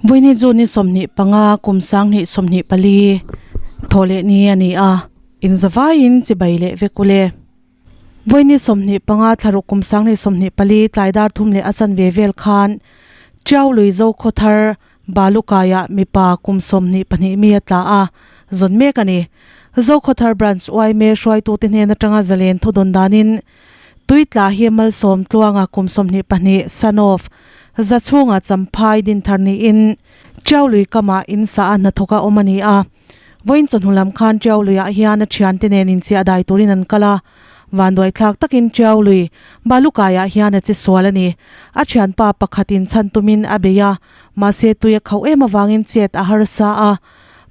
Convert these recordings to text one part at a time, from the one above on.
Vawiini June ni 25 kum 2024 thaw leh ni a ni a, inzavaiin chibai leh vek ule. Vawiini 25 thlaruk kum 2024 tlai dar thum leh a chanve vel khan Tiau lui zo khawthar Balukaiah mipa kum 22 mi a tla a, zawn mek a ni. Zokhawthar Branch yma hruaitute hnen atanga zalen thudawn danin Tui tla hi Malsawm Tluanga kum 22 son of Zachhunga Champhai dinthar niin Tiau lui kamah in sa a hnathawk a awm a ni a. Vawiin chawhnu lam khan Tiau luiah hian a thiante nen inchiah dai turin an kal a, vanduai thlak takin Tiau lui Balukaiah hian a che sual a ni. A thianpa pakhatin chhan tumin a bei a, mahse tui a khauh em avangin chet a harsa a.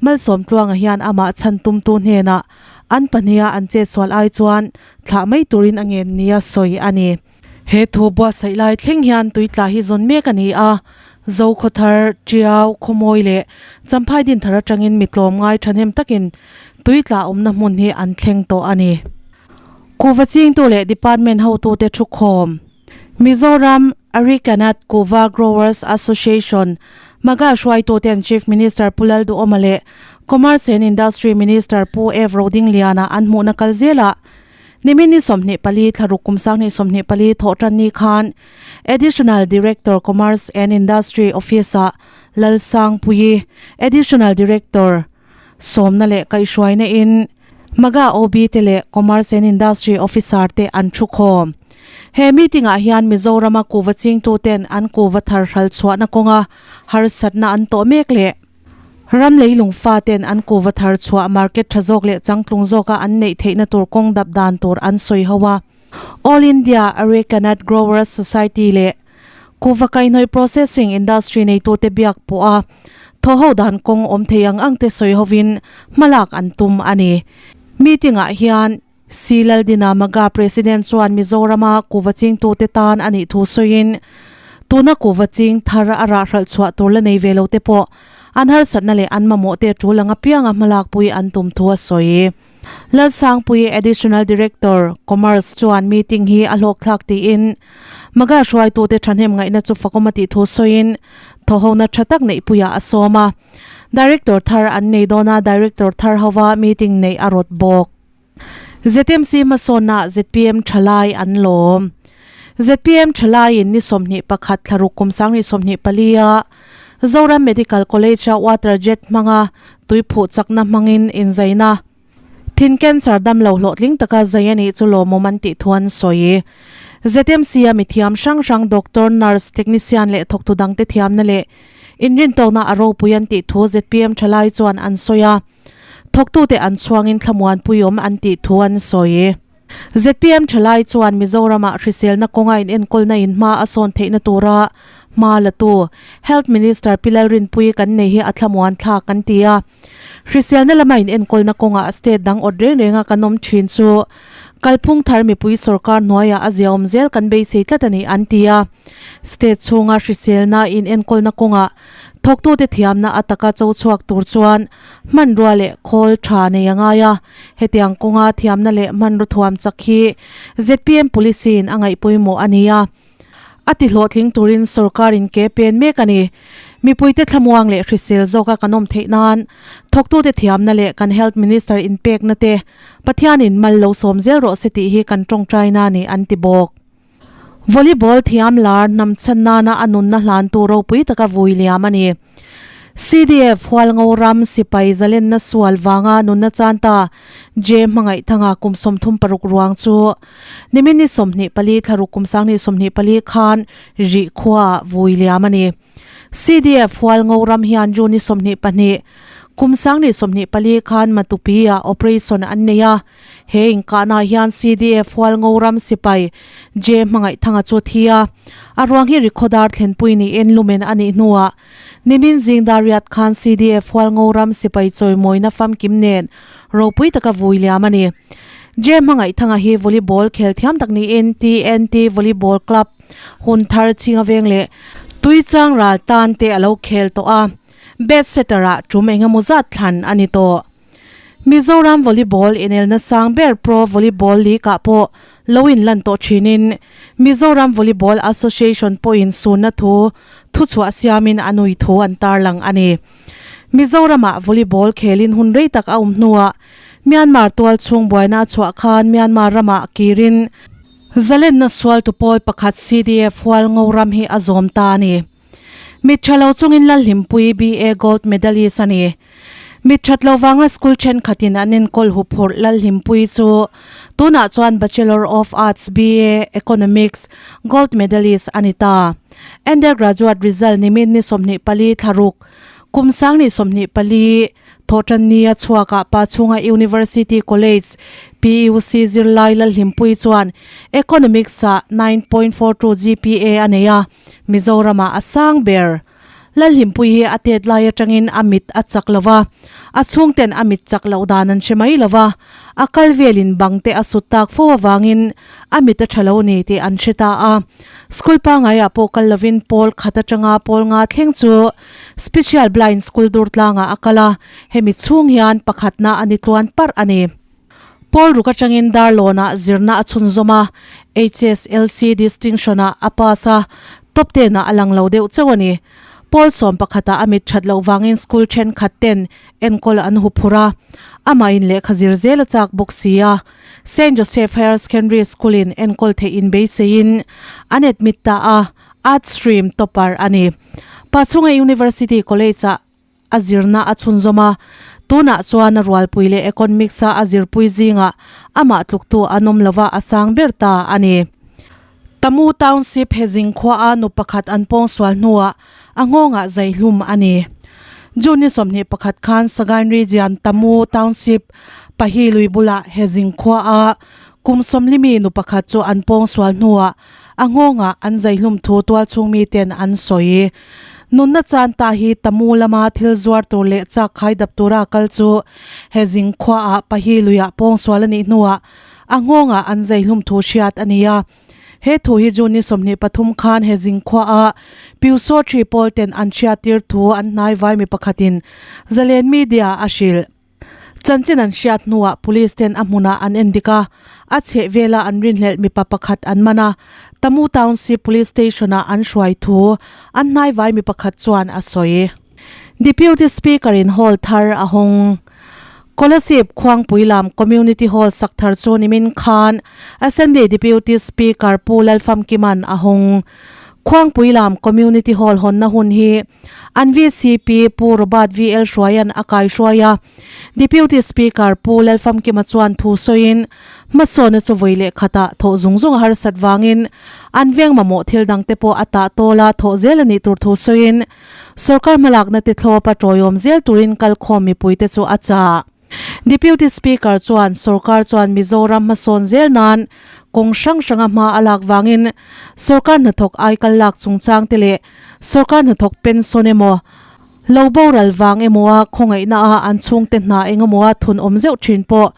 Malsawm Tluanga hian amah chhan tumtu hnenah an pahniha an chet sual ai chuan thlah mai turin a ngen nia sawi a ni. He thu buatsaih lai thleng hian tuitla hi zawn mek a ni a, Zokhawthar, Tiau, Khawmawi leh Champhai Dinthar atangin mi tlawm ngai thahnem takin tuitla awmna hmun hi an thleng tawh a ni. Kuhva chingtu leh department hotute thukhawm Mizoram Arecanut Kuhva Growers Association Maga hruaituten Chief Minister Pu Lalduhawma leh Commerce and Industry Minister Pu F Rodingliana an hmuhna kal zelah Nimin ni 24 thlaruk kum 2024 thawh tan ni khan Additional Director Commerce and Industry Office-ah Lalsangpuii Additional Director sawmna leh kaihhruaina in Maga OB te leh Commerce and Industry Officer te an thu khawm. He meeting ah hian Mizorama kuhva chingtu ten an kuhva thar hral chhuahna kawnga harsatna an tawh mek leh ram leilung fa ten an kuhva thar chhuah market tha zawk leh changtlung zawka an neih theihna tur kawng dap dan tur an sawi ho a. All India Arecanut Growers Society leh Kuhva kaihhnawih processing industry neitute biak pawh a thaw ho dan kawng awm thei ang ang te sawi hovin hmalak an tum a ni. Meeting ah hian C Laldina Maga President chuan Mizorama kuhva chingtute tan a nih thu sawiin tuna kuhva ching thar a rah hralh chhuah tur la nei ve lo te pawh an harsatna leh an mamawh te tul ang apianga hmalakpui an tum thu a sawi. Lalsangpui Additional Director, Commerce chuan meeting hi a hlawkthlak tiin Maga hruaitute thahnem ngaihna chu fakawm a tih thu sawiin thawhona tha tak neihpuiah a sawm a. Director thar an nei dawn a, Director thar hova meeting neih a rawt bawk. ZMC hmasawnna zpm thalai an lawm. Zpm thalaiin ni 21 thlaruk kum 2024 a Zoram Medical College-a water jet hmanga tui phuh chakna hmangin inzaina thin cancer damlo hlawhtling taka zai a nih chu lawmawm an tih thu an sawi. ZMC-a mithiam hrang hrang doctor, nurse, technician leh thawktu dangte thiamna leh inrintawkna a ropui an tih thu zpm thalai chuan an sawi a, thawktute an chhuangin thlamuanpuiawm an tih thu an sawi. Zpm thalai chuan Mizoramah hriselna kawnga inenkawlna in hma a sawn theihna tura hma latu Health Minister Pi Lalrinpuii kan nei hi a thlamuan thlak kan ti a. Hriselna lama inenkawlna kawngah state dang awt reng renga kan awm thin chu kalphung thar mipui sorkar hnuaiah a ziaawm zel kan beisei tlat a ni an ti a. State chhunga hriselna inenkawlna kawngah thawktute thiamna a taka cho chhuak tur chuan hmanrua leh khawl tha nei a ngai a, hetiang kawnga thiamna leh hmanraw thuam chak hi zpm policy in a ngaih pawimawh a ni a, a ti hlawhtling turin sorkar in ke pen mek a ni. Mipuite thlamuang leh hrisel zawka kan awm theih nan thawktute thiamna leh kan Health Minister inpekna te Pathianin mal lo sawm zel rawh se tih hi kan tawngtaina a ni an ti bawk. Volleyball thiam lar hnam chhan nana a nunna hlantu ropui taka vui liam a ni. CDF Hualngo ram sipai zalenna sual vanga nunna chan ta J Hmangaihthanga kum 36 ruang chu nimin ni 24 thlaruk kum 2024 khan rih khuaah vui liam a ni. CDF Hualngo ram hian June ni 22 kum 2024 khan Matupi-ah operation an nei a. He inkahnaah hian CDF Hualngo ram sipai J Hmangaihthanga chu a thi a, a ruang hi Rikhodar thlenpui niin lumen a nih hnuah nimin zing Dariat khan CDF Hualngo ram sipai chawimawina famkim nen ropui taka vui liam a ni. J Hmangaihthanga hi volleyball khel thiam tak niin TNT Volleyball Club hun thar chhinga veng leh Tuichang ral tan te a lo khel tawh a, best setter-ah tum engemaw zat thlan a ni tawh. Mizoram Volleyball inelna sang ber Pro Volleyball League ah pawh lo inlan tawh thinin Mizoram Volleyball Association pawhin sunna thu thuchhuah siamin a nui thu an tarlang a ni. Mizoramah volleyball khelin hun rei tak a awm hnuah Myanmar tual chhung buaina a chhuah khan Myanmar ramah kirin zalenna sualtu pawl pakhat CDF Hualngo ram hi a zawm ta a ni. Mit tha lo chungin Lalhlimpui BA Gold Medalist a ni. Mit that lo vanga school thenkhatin an enkawl huphurh Lalhlimpui chu tunah chuan Bachelor of Arts BA Economics Gold Medalist a ni ta. Undergraduate result nimin ni 24 thlaruk kum sang ni 24 Thawhtan ni a chhuakah pa chhunga University College, PUC, zirlai Lalhlimpui chuan Economics-ah 9.42 GPA a nei a, Mizoramah a sang ber. Lalhlimpui hi a tet lai atangin a mit a chak lo va, a chhungten a mit chak loh dan an hre mai lo va, a kal velin bang te a sut tak fo avangin a mit a tha lo ni tih an hre ta a. School pangaiah pawh kal lovin pawl khat atanga pawl nga thleng chu Special Blind School Durtlangah a kal a, hemi chhung hian pakhatna a ni tluan parh a ni. Pawl ruk atangin Darlawnah zirna a chhunzawm a, HSLC distinction-ah a pass a, top ten-ah a lang lo deuh chauh a ni. Pawl sawm pakhatah a mit that loh vangin school thenkhat ten enkawl an hu phur a, amahin lehkha zir zel a chak bawk si a. Saint Joseph Higher Secondary School-in enkawl theih inbeiseiin an admit ta a, Arts stream topper a ni. Pachhunga University College-ah a zirna a chhunzawm a, tunah chuan a rualpui leh Economics-a a zirpui zingah amah tluktu an awm lova a sang ber ta a ni. Tamu Township Hezing khuaa nu pakhat an pawngsual hnuah a nghawngah zaihlum a ni. June ni 21 khan Sagaing Region Tamu Township Pahi lui bulah Hezing khuaa kum 40 mi nu pakhat chu an pawngsual hnuah A nghawngah an zaihlum thu tualchhung miten an sawi. Nunna chan ta hi Tamu lama thil zuar tur leh chak khai dap tura kal chu he zing khuaah pahi luiah pawngsual a nih hnuah a nghawngah an zaihlum thu hriat a ni a. He thu hi June ni 23 khan he zing khuaah Pyusaw Thi pawl ten an hriattir thu an hnaivai mi pakhatin Zalen Media a hrilh. Chanchin an hriat hnuah Police ten a hmunah an en dik a, a chheh vela an rinhlelh mipa pakhat an man a, Tamu Township Police Station-ah an hruai thu an hnaivai mi pakhat chuan a sawi. Deputy Speaker-in hall thar a hawng. Kolasib Khuangpui lam Community Hall sak thar chu nimin khan Assembly Deputy Speaker Pu Lalfamkiman a hawng. Khuangpui lam Community Hall hawnna hun hi An vcp Pu Robert VL Hruaia'n a kaihruai a, Deputy Speaker Pu Lalfamkima chuan thu sawiin, hmasawna chu vawi leh khatah thawh zung zung a harsat vangin an veng mamawh thil dangte pawh a tah tawl a thawh zel a nih tur thu sawiin, sorkar hmalakna te thlawp a tawiawm zel turin kalkhawm mipuite chu a chah. Deputy Speaker chuan sorkar chuan Mizoram hmasawn zel nan kawng hrang hranga hma a lak vangin sorkar hnathawk aikal lak chungchang te leh sorkar hnathawk pension emaw lo boral vang emaw a khawngaihna a an chhungte hna engemaw a thun awm zeuh thin pawh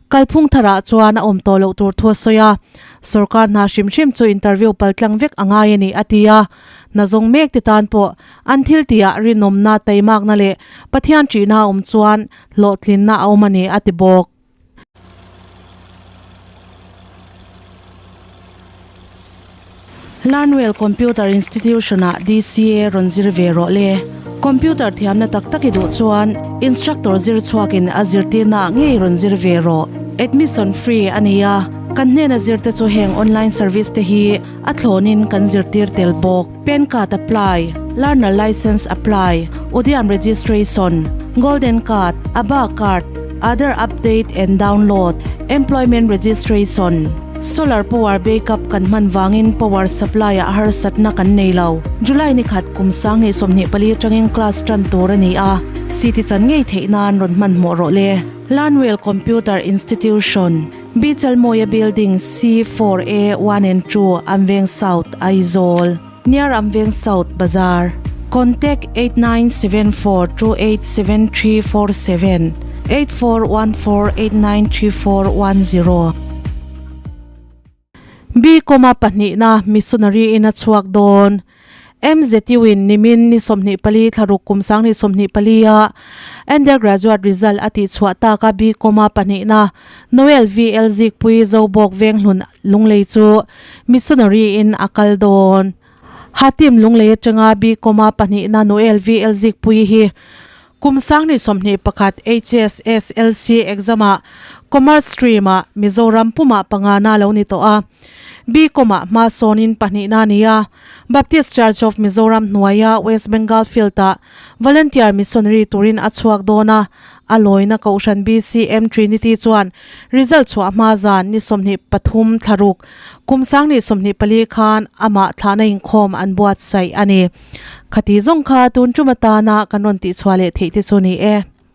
kalphung tharah chuan a awm tawh loh tur thu a sawi a. Sorkar hna hrim hrim chu interview paltlang vek a ngai a ni a ti a. Hna zawng mek te tan pawh an thil tihah rinawmna, taimakna leh Pathian ṭihna a awm chuan hlawhtlinna a awm a ni a ti bawk. Learnwell Computer Institution-ah DCA rawn zir ve rawh le. Computer thiamna tak tak i duh chuan instructor zir chhuakin a zirtirnaah ngei rawn zir ve rawh. Admission free a ni a, kan hnena zirte chu heng online service te hi a thlawnin kan zirtir tel bawk. Pan card apply, learner license apply, Udyam registration, golden card, Abha card, Aadhaar update and download, employment registration, solar power backup kan hman vangin power supply ah harsatna kan nei lo. July ni khat kum 2024 atangin class tan tur a ni a, city chan ngei theih nan rawn hmanhmawh rawh le. Learnwell Computer Institution, Bichalmawia Building C4A 1 and 2, Amveng South, Aizawl, near Amveng South Bazar. Contact 8974287347, 8414893410. B comma pahnihna missionary in a chhuak dawn. MZU in nimin ni 24 thlaruk kum 2024 a undergraduate result a tihchhuah tak a BCom a pahnihna Noel VL Zikpui Zobawk Venghlun Lunglei chu missionary in a kal dawn. Hatim Lunglei atanga BCom a pahnihna Noel VL Zikpui hi kum 2021 HSSLC exam ah Commerce stream ah Mizoram pumah pangana lo ni tawh a, BCom ah hma sawnin pahnihna a ni a. Baptist Church of Mizoram hnuaia West Bengal Field-ah Volunteer Missionary turin a chhuak dawn a, a lawina Kohhran BCM Trinity chuan result chhuah hma zan ni 23 thlaruk kum 2024 khan amah thlahna inkhawm an buatsaih a ni. Khati zawng kha tun tum atana kan rawn tihchhuah leh theih te chu ni e.